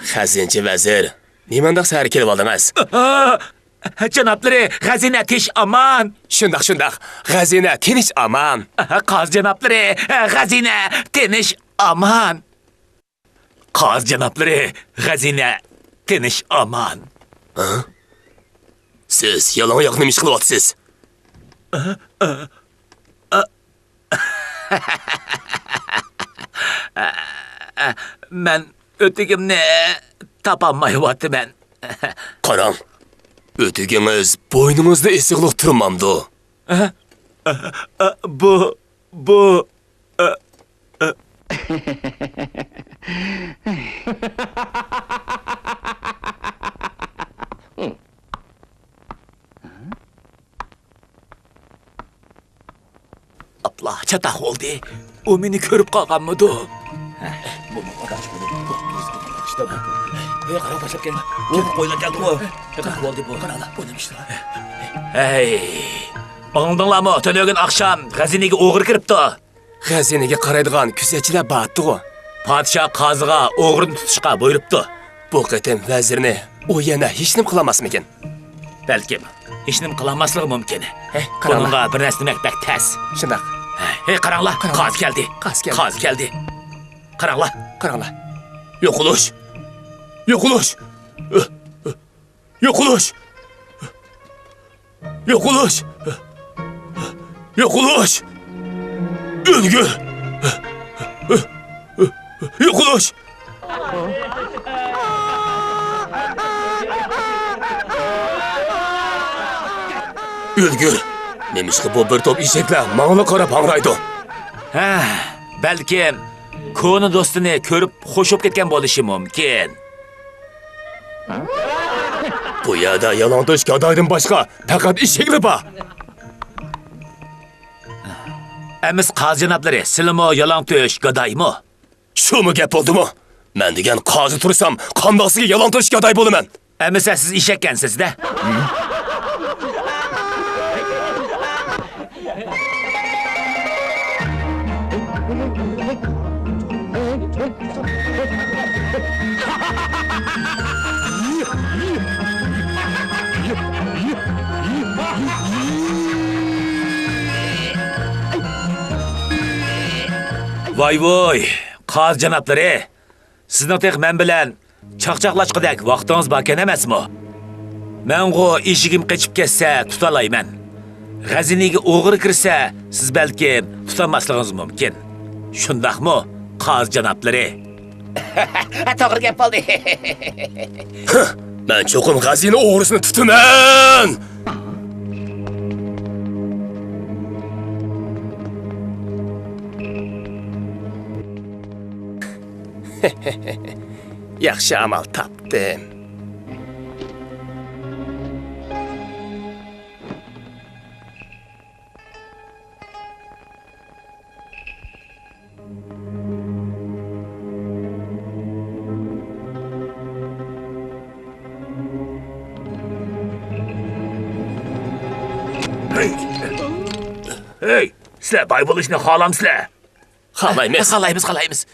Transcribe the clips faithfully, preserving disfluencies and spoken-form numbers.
خەزىنىچى ۋەزىر، نېمانداق سەھەر كېلىۋالدىڭىز؟ جانابلىرى، خەزىنە تىنچ ئامان. شۇنداق، شۇنداق. خەزىنە تىنچ ئامان. قازى جانابلىرى، خەزىنە تىنچ ئامان. قازى جانابلىرى، خەزىنە تىنچ ئامان. ھە؟ سىز يالاڭ ئاياق نېمە ئىش قىلىۋاتىسىز؟ مەن ئۆتۈكۈمنى تاپالمايۋاتىمەن. قاراڭ، ئۆتۈكىڭىز بوينىڭىزدا ئېسىقلىق تۇرمامدۇ؟ بۇ، بۇ، ئاپلا، چاتاق بولدى. ئۇ مېنى كۆرۈپ قالغانمىدۇ؟ ھەي، قاراڭ، تاشلاپ كەلدى. ئۇ قويلار كەلدىغۇ. چاتاق بولدى بۇ. قاراڭلار، بۇ نېمە ئىشلار؟ ھەي، ئاڭلىدىڭلارمۇ؟ تۈنۈگۈن ئاخشام خەزىنىگە ئوغرى كىرىپتۇ. خەزىنىگە قارايدىغان كۆزەتچىلەر بارتتىغۇ. پادىشاھ قازىغا ئوغرىنى تۇتۇشقا بۇيرۇپتۇ. بۇ قېتىم ۋەزىرنى ئۇ يەنە ھېچنېمە قىلالماسمىكىن؟ بەلكىم، ھېچنېمە قىلالماسلىقى مۇمكىن. ھەي، قاراڭلار. بۇنىڭغا بىر نەرسە دېمەك بەك تەس. شۇنداق. ھەي، قاراڭلار، قاراڭلار. قازى كەلدى. قازى كەلدى. قازى كەلدى. قاراڭلار. يوقىلىش! يوقىلىش! يوقىلىش! يوقىلىش! يوقىلىش! ئۆلگۈر! يوقىلىش! ئۆلگۈر! نېمىشقا بۇ بىر توپ ئېشەكلەر ماڭىلا قاراپ ھاڭرايدۇ؟ ھە، بەلكىم كونا دوستىنى كۆرۈپ خوش بولۇپ كەتكەن بولۇشى مۇمكىن. بۇ يەردە يالاڭتۆش گادايدىن باشقا پەقەت ئېشەكلا بار. ئەمىسە قازى جانابلىرى، سىلىمۇ يالاڭتۆش گادايمۇ؟ شۇمۇ گەپ بولدىمۇ؟ مەن دېگەن قازى تۇرسام، قانداقسىگە يالاڭتۆش گاداي بولىمەن؟ ئەمىسە سىز ئېشەككەنسىز-دە. ۋاي ۋوي، قازى جانابلىرى، سىزنىڭ تېخى مەن بىلەن چاقچاقلاشقۇدەك ۋاقتىڭىز باركەن ئەمەسمۇ؟ مەنغۇ ئېشىكىم قېچىپ كەتسە تۇتالايمەن. غەزىنىگە ئوغرى كىرسە، سىز بەلكىم تۇتالماسلىقىڭىز مۇمكىن. شۇنداقمۇ، قازى جانابلىرى؟ توغرا گەپ بولدى. مەن چوقۇم غەزىنە ئوغرىسىنى تۇتىمەن! ياخشى ئامال تاپتىم. ھەي! ھەي! سىلەر باي بولۇشنى خالامسىلەر؟ خالايمىز. خالايمىز، خالايمىز.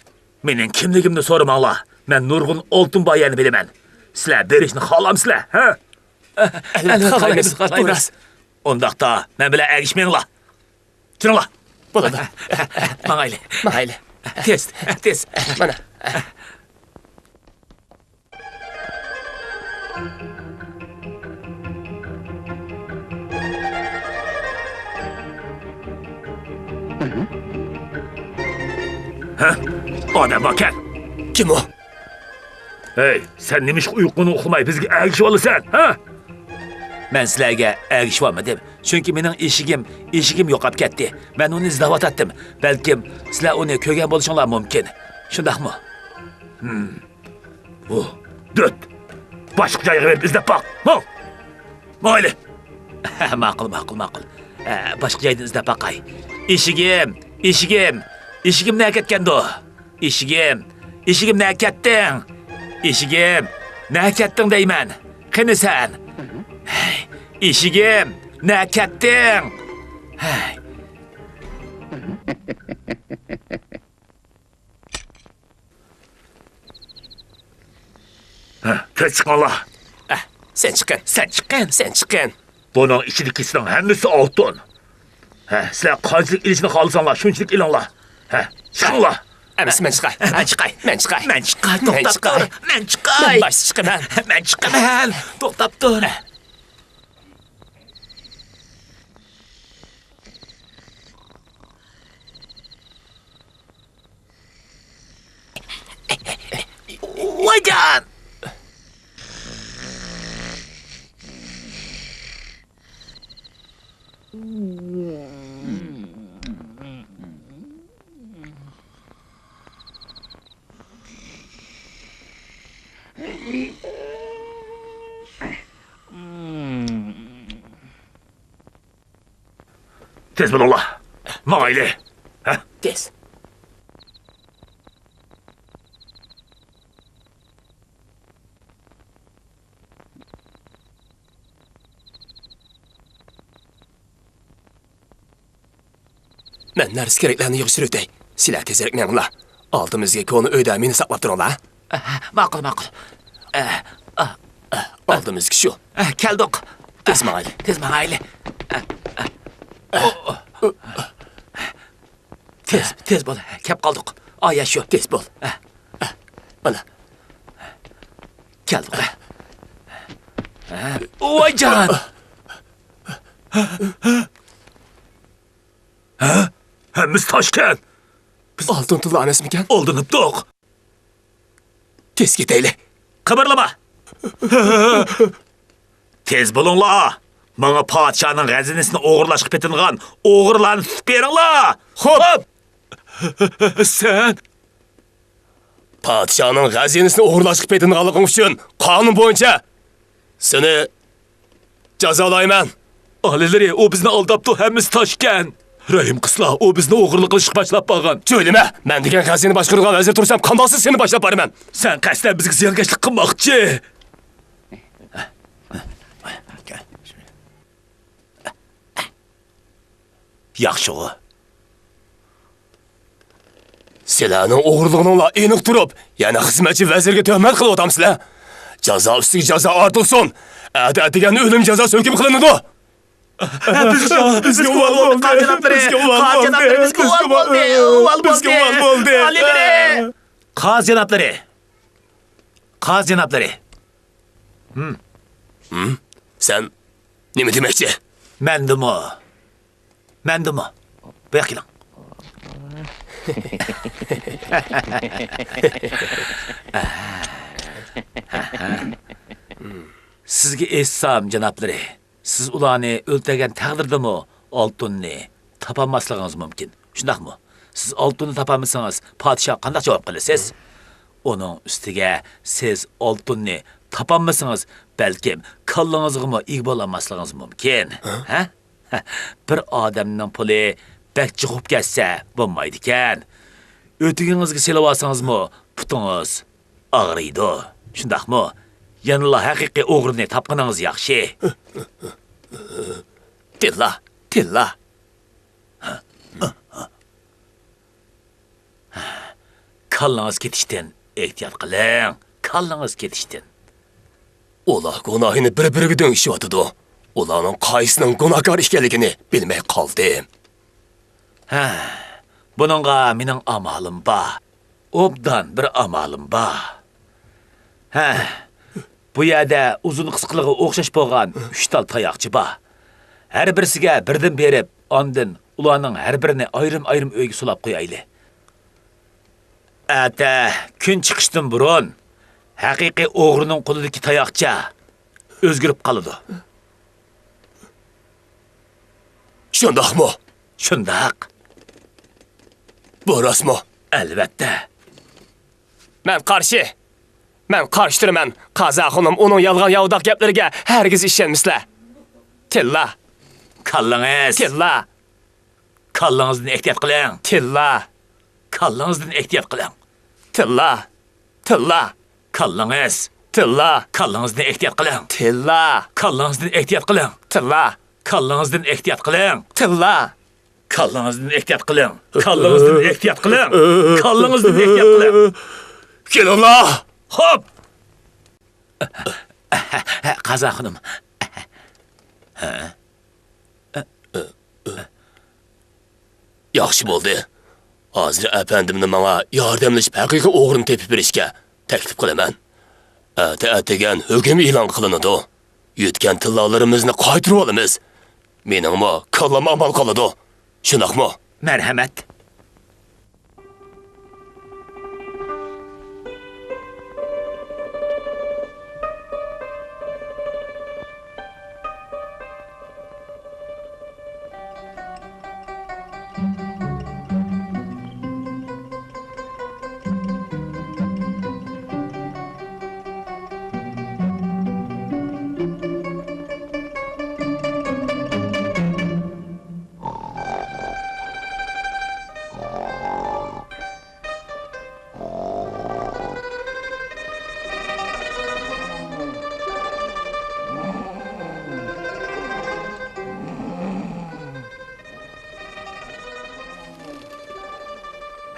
مېنىڭ كىملىكىمنى سورىماڭلار. مەن نۇرغۇن ئالتۇن بايلارنى بىلىمەن. سىلەر بېرىشنى خالامسىلەر، ھە؟ ئەلۋەتتە، خالايمىز، خالايمىز. ئۇنداقتا مەن بىلەن ئەگىشمەڭلار. چىقىڭلار. بولىدۇ. ماڭايلى. ماڭايلى. تېز، تېز. مانا. ھە؟ ئادەم باركەن. كىم ئۇ؟ ھەي، سەن نېمىشقا ئۇيقۇڭنى ئۇخلىماي بىزگە ئەگىشىۋالىسەن، ھە؟ مەن سىلەرگە ئەگىشىۋالمىدىم، چۈنكى مېنىڭ ئېشىكىم، ئېشىكىم يوقاپ كەتتى. مەن ئۇنى ئىزدەۋاتاتتىم. بەلكىم سىلەر ئۇنى كۆرگەن بولۇشۇڭلار مۇمكىن. شۇنداقمۇ؟ ھىم. ۋو، دۆت! باشقا جايغا بېرىپ ئىزدەپ باق. ماڭ! ماڭايلى! ماقۇل، ماقۇل، ماقۇل. ئە، باشقا جايدىن ئىزدەپ باقاي. ئېشىكىم، ئېشىكىم، ئېشىكىم نەگە كەتكەندۇ؟ ئېشىكىم، ئېشىكىم نەگە كەتتىڭ؟ ئېشىكىم، نەگە كەتتىڭ دەيمەن. قېنى سەن؟ ھەي، ئېشىكىم، نەگە كەتتىڭ؟ ھەي. ھە، تېز چىقىڭلار. ئە، سەن چىققىن، سەن چىققىن، سەن چىققىن. بۇنىڭ ئىچىدىكىسىنىڭ ھەممىسى ئالتۇن. ھە، سىلەر قانچىلىك ئېلىشنى خالىساڭلار، شۇنچىلىك ئېلىڭلار. ھە، چىقىڭلار. ئەمىسە مەن چىقاي، مەن چىقاي، مەن چىقاي. مەن چىقاي، مەن توختاپ چىقاي. تۇر. مەن چىقاي. مەن باشتا چىقىمەن. مەن چىقىمەن. توختاپ تۇر. ۋايجان! تېز بولۇڭلار. ماڭايلى. ھە؟ تېز. مەن نەرسە-كېرەكلەرنى يىغىشتۇرۇۋېتەي. سىلەر تېزرەك مېڭىڭلار. ئالدىمىزدىكى كونا ئۆيدە مېنى ساقلاپ تۇرۇڭلار. ئەھە، ماقۇل، ماقۇل. ئە، ئە، ئە. ئالدىمىزدىكى شۇ. ئە، كەلدۇق. تېز ماڭايلى. تېز ماڭايلى. ئە، ئە. ئو، ئو. تېز، تېز بول. كەپ قالدۇق. ئايا شۇ. تېز بول. ئە. ئە. مانا. كەلدۇق. ئە. ئە. ۋايجان! ھە؟ ھەممىسى تاشكەن! بىز ئالتۇن تىللا ئەمەسمىكەن؟ ئالدىنىپتۇق! تېز كېتەيلى! قىمىرلىما! تېز بولۇڭلار! ماڭا پادىشاھنىڭ خەزىنىسىنى ئوغرىلاشقا پېتىنغان ئوغرىلارنى تۇتۇپ بېرىڭلار! خوپ! سەن! پادىشاھنىڭ خەزىنىسىنى ئوغرىلاشقا پېتىنغانلىقىڭ ئۈچۈن قانۇن بويىچە سېنى جازالايمەن. ئالىيلىرى، ئۇ بىزنى ئالداپتۇ، ھەممىسى تاشكەن. رەھىم قىلسىلا، ئۇ بىزنى ئوغرىلىق قىلىشقا باشلاپ بارغان. سۆيلىمە! مەن دېگەن خەزىنە باشقۇرىدىغان ۋەزىر تۇرسام، قانداقسىز سېنى باشلاپ بارىمەن. سەن قەستەن بىزگە زىيانكەشلىك قىلماقچى. ياخشىغۇ. سىلەرنىڭ ئوغرىلىقىڭلار ئېنىق تۇرۇپ، يەنە خىزمەتچى ۋەزىرگە تۆھمەت قىلىۋاتامسىلەر؟ جازا ئۈستىگە جازا ئارتۇقسۇن. ئەتە ئەتىگەن ئۆلۈم جازاسى ھۆكۈم قىلىنىدۇ. بىزگە، بىزگە ئۇۋال بولدى. قازى جانابلىرى، بىزگە ئۇۋال بولدى. بىزگە ئۇۋال بولدى. ئۇۋال بولدى. ئالىيلىرى. قازى جانابلىرى. قازى جانابلىرى. ھىم. ھىم؟ سەن نېمە دېمەكچى؟ مەندىمۇ. مەندىمۇ. بۇياققا كېلىڭ. سىزگە ئېيتسام، جانابلىرى، سىز ئۇلارنى ئۆلتۈرگەن تەقدىردىمۇ ئالتۇننى تاپالماسلىقىڭىز مۇمكىن. شۇنداقمۇ؟ سىز ئالتۇننى تاپالمىسىڭىز، پادىشاھقا قانداق جاۋاب قىلىسىز؟ ئۇنىڭ ئۈستىگە سىز ئالتۇننى تاپالمىسىڭىز، بەلكىم كاللىڭىزغىمۇ ئىگە بولالماسلىقىڭىز مۇمكىن. ھە؟ ھە؟ بىر ئادەمنىڭ پۇلى بەك جىقۇپ كەتسە بولمايدىكەن. ئۆتۈكىڭىزگە سېلىۋالسىڭىزمۇ پۇتىڭىز ئاغرىيدۇ. شۇنداقمۇ؟ يەنىلا ھەقىقىي ئوغرىنى تاپقىنىڭىز ياخشى. تىللا، تىللا. كاللىڭىز كېتىشتىن ئېھتىيات قىلىڭ، كاللىڭىز كېتىشتىن. ئۇلار گۇناھىنى بىر-بىرىگە دۆڭىشىۋاتىدۇ. ئۇلارنىڭ قايسىنىڭ گۇناھكار ئىكەنلىكىنى بىلمەي قالدىم. ھە، بۇنىڭغا مېنىڭ ئامالىم بار. ئوبدان بىر ئامالىم بار. ھە، بۇ يەردە ئۇزۇن قىسقىلىقىغا ئوخشاش بولغان ئۈچ تال تاياقچە بار. ھەر بىرسىگە بىردىن بېرىپ، ئاندىن ئۇلارنىڭ ھەر بىرىنى ئايرىم-ئايرىم ئۆيگە سولاپ قويايلى. ئەتە كۈن چىقىشتىن بۇرۇن ھەقىقىي ئوغرىنىڭ قولىدىكى تاياقچە ئۆزگىرىپ قالىدۇ. شۇنداقمۇ؟ شۇنداق. بۇ راستمۇ؟ ئەلۋەتتە. مەن قارشى! مەن قارشى تۇرىمەن! قازا خانىم ئۇنىڭ يالغان-ياۋىداق گەپلىرىگە ھەرگىز ئىشەنمىسىلەر! تىللا! كاللىڭىز! تىللا! كاللىڭىزدىن ئېھتىيات قىلىڭ! تىللا! كاللىڭىزدىن ئېھتىيات قىلىڭ! تىللا! تىللا! كاللىڭىز! تىللا! كاللىڭىزدىن ئېھتىيات قىلىڭ! تىللا! كاللىڭىزدىن ئېھتىيات قىلىڭ! تىللا! كاللىڭىزدىن ئېھتىيات قىلىڭ! تىللا! كاللىڭىزدىن ئېھتىيات قىلىڭ! كاللىڭىزدىن ئېھتىيات قىلىڭ! كاللىڭىزدىن ئېھتىيات قىلىڭ! كېلىڭلار! خوپ! قازا خانىم. ياخشى بولدى. ھازىر ئەپەندىمنى ماڭا ياردەملىشىپ ھەقىقىي ئوغرىنى تېپىپ بېرىشكە تەكلىپ قىلىمەن. ئەتە ئەتىگەن ھۆكۈم ئېلان قىلىنىدۇ. يۈتكەن تىللالىرىمىزنى قايتۇرۇۋالىمىز. مېنىڭمۇ كاللام ئامان قالىدۇ. شۇنداقمۇ؟ مەرھەمەت.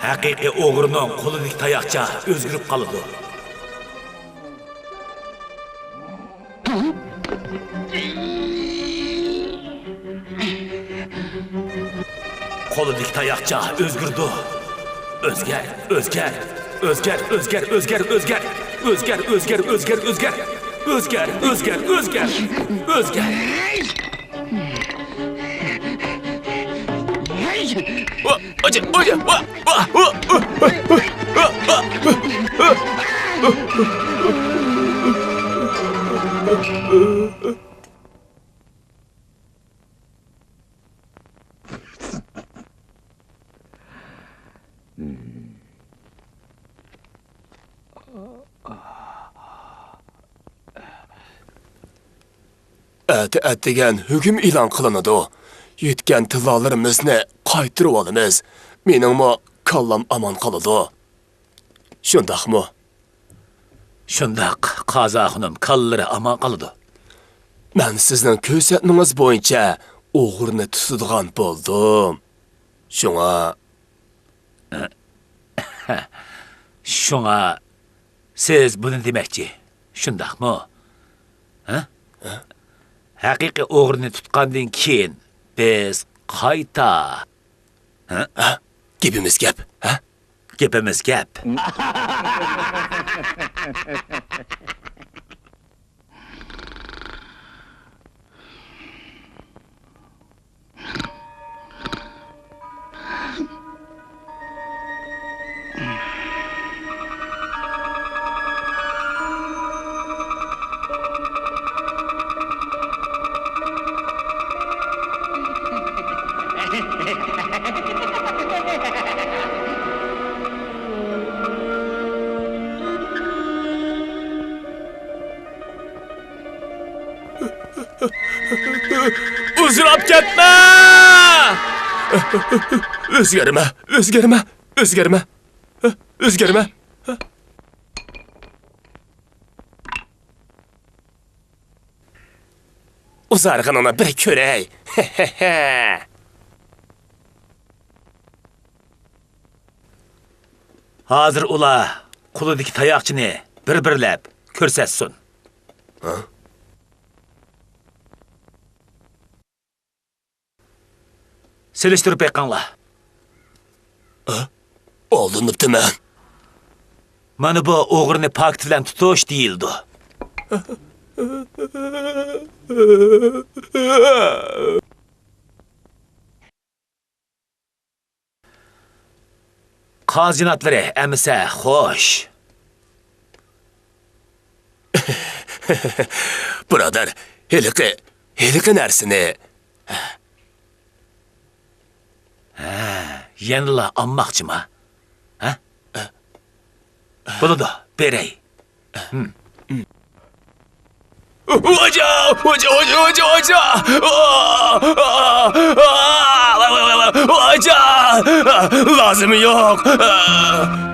ھەقىقىي ئوغرىنىڭ قولىدىكى تاياقچە ئۆزگىرىپ قالىدۇ. قولىدىكى تاياقچە ئۆزگىرىدۇ. ئۆزگەر، ئۆزگەر. ئۆزگەر، ئۆزگەر، ئۆزگەر، ئۆزگەر. ئۆزگەر، ئۆزگەر، ئۆزگەر، ئۆزگەر. ئۆزگەر، ئۆزگەر، ئۆزگەر، ئۆزگەر. ئەتە ئەتىگەن ھۆكۈم ئېلان قىلىنىدۇ. يۈتكەن تىللالىرىمىزنى قايتۇرۇۋالىمىز. مېنىڭمۇ كاللام ئامان قالىدۇ. شۇنداقمۇ؟ شۇنداق، قازا خانىم، كاللىرى ئامان قالىدۇ. مەن سىزنىڭ كۆرسەتمىڭىز بويىچە ئوغرىنى تۇتىدىغان بولدۇم. شۇڭا، شۇڭا سىز بۇنى دېمەكچى، شۇنداقمۇ؟ ھە؟ ھەقىقىي ئوغرىنى تۇتقاندىن كېيىن بىز قايتا، ھە؟ ھە؟ گېپىمىز گەپ، ھە؟ گېپىمىز گەپ. ئۆزگەرمە، ئۆزگەرمە، ئۆزگەرمە، ئۆزگەرمە. ئۇزارغىنىڭنى بىر كۆرەي. ھازىر ئۇلار قولىدىكى تاياقچىنى بىر-بىرلەپ كۆرسەتسۇن. ھە؟ سېلىشتۇرۇپ بېقىڭلار. ھە؟ ئالدىنىپتىمەن. مانا بۇ ئوغرىنى پاكىت بىلەن تۇتۇش دېيىلىدۇ. قازى جانابلىرى، ئەمىسە خوش. بۇرادەر، ھېلىقى، ھېلىقى نەرسىنى. ھە، يەنىلا ئالماقچىما؟ ھە؟ بولىدۇ، بېرەي. خوجا، خوجا، خوجا، خوجا، خوجا! خوجا! لازىمى يوق.